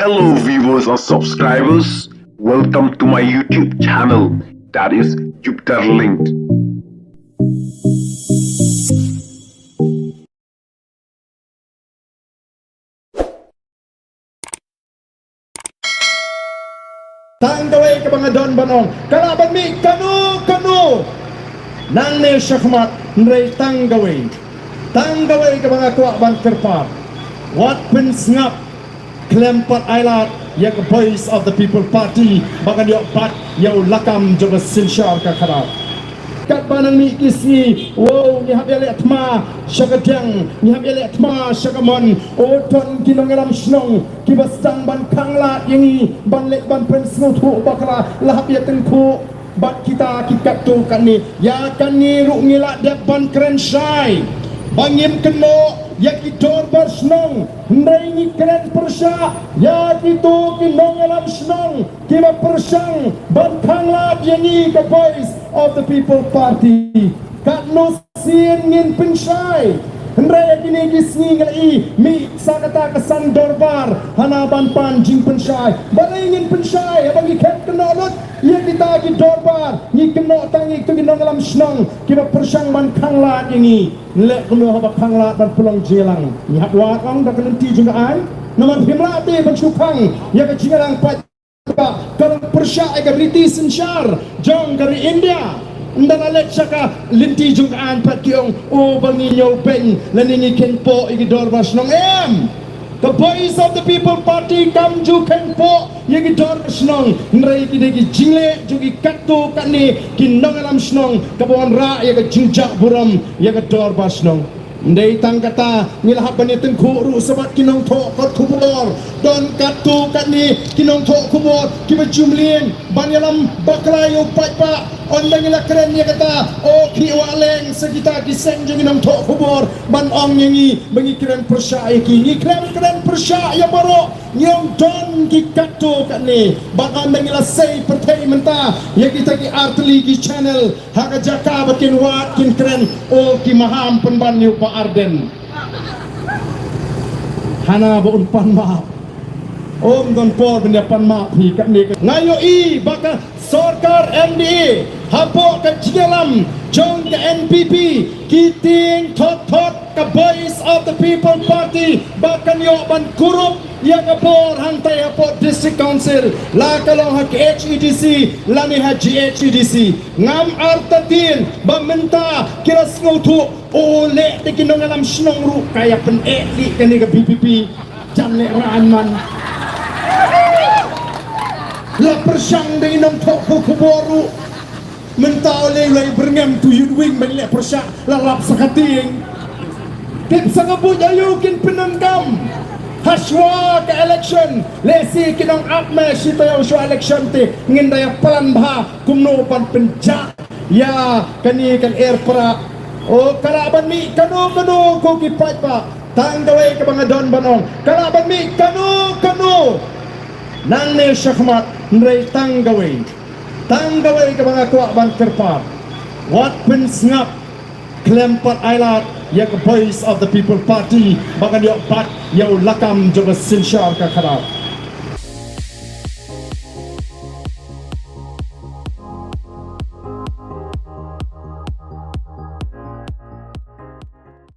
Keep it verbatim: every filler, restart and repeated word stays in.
Hello, viewers and subscribers. Welcome to my YouTube channel, that is Jupiter Linked. Tang kawei kaba nga don ban ong, ka lah ban mih kano kano nangne shakhmat, hynrei tang kawei, tang kawei kaba nga kwah ban kyrpad, wat pynsngap khlem pat ailad ïa ka Voice of the People Party ba kan ïoh bat ïa u lakam jong ka synshar ka khadar. Katba nang mih ki sngi, wow, ngi hap ïaleh thma sha ka diang, ngi hap ïaleh thma sha ka mon. O, don ki nongïalam shnong kiba sdang ban khanglad ïa ngi, ban leit ban pynsngewthuh bakla, la hap ïatyngkhuh bad kita ki katto katne. Ïa kane ruh ngi la dep ban kren shai ba ngim kynnoh ïa ki dorbar shnong, hynrei ngi kren pyrshah ïa kito ki nongïalam shnong kiba pyrshang ban khanglad ïa ngi ka Voice of the People Party. Katno sien ngin pynshai, hynrei ïa kine ki sngi ngi la ïohi mih sa kata ka san dorbar hana ban pan jingpynshai. Balei ngin pynshai? Haba ngi khet kynnoh lut ïa kita ki dorbar, ngi kynnoh tang ïa kito ki nongïalam shnong kiba pyrshang ban khanglad ïa ngi. Ngi leh kumno haba khanglad ban pynlong jingïalang? Ngi hap wad ong da ka lynti jong ka aiñ. Namar phim lah te ban shu khang ïa ka jingïalang pat ba ka long pyrshah ïa ka riti synshar jong ka ri India. Ynda la leit sha ka lynti jong ka aiñ pat ki ong, o, ba ngi ñiew beiñ lane ngi kheiñpoh ïa ki dorbar shnong, em. Ka Voice of the People Party kam ju kheiñpoh ïa ki dorbar shnong, hynrei ki dei ki jingleh jong ki katto katne ki nongïalam shnong kaba wanrah ïa ka jingjah burom ïa ka dorbar shnong. Ym dei tang kata, ngi la hap ban ïatyngkhuh ruh sa bad ki nongthoh kot khubor. Don katto katne ki nongthoh khubor kiba ju mlien ban ïalam bakla ïa u paidbah. Ynda ngi la kren ïa kata, o, ki wah leng sa kita ki seng jong ki nongthoh khubor ban ong ïa ngi ba ngi kren pyrshah ïa ki. Ngi khlem kren pyrshah ïa baroh. Ngi ong don ki katto katne. Bad ynda ngi la sei pyrthei mynta ïa kita ki artylli ki channel, ha ka jaka ba kin wad kin kren, o, ki maham pynban ïa u Bah Ardent. Hana ba un pan map. Ym don por ban ïa pan map hi katne ka. Nga ïohi ba ka sorkar M D A hapoh ka jingïalam jong ka N P P ki tieng thot thot ka Voice of the People Party ba kan ïoh ban kurup ïa ka bor hangtai hapoh District Council, la ka long ha K H A D C lane ha G H A D C. Ngam artatien ba mynta ki la sngewthuh, o, leh te ki nongïalam shnong ruh ka ïa pyneh lih kane ka V P P. Jan leh raiñ man. La pyrshang da ki nongthoh khubor ruh. Mynta u lei u lei byrngem tu youth wing ban leh pyrshah la lap sa ka tieng. Tip sa ka buit aïu kin pyndonkam. Hashwa ka election, lehse kin ong ap me shi taïew shwa election te ngin da ïa plan bha kumno ban pynjah ïa kane ka lyer pra. O, ka lah ban mih kano kano ko ki paidbah. Tang kawei kaba nga don ban ong, ka lah ban mih kano kano nangne shakhmat, hynrei tang kawei, tang kawei kaba nga kwah ban kyrpad, wat pynsngap khlem pat ailad ïa ka Voice of the People Party ba kan ïoh bat ïa u lakam jong ka synshar ka khadar.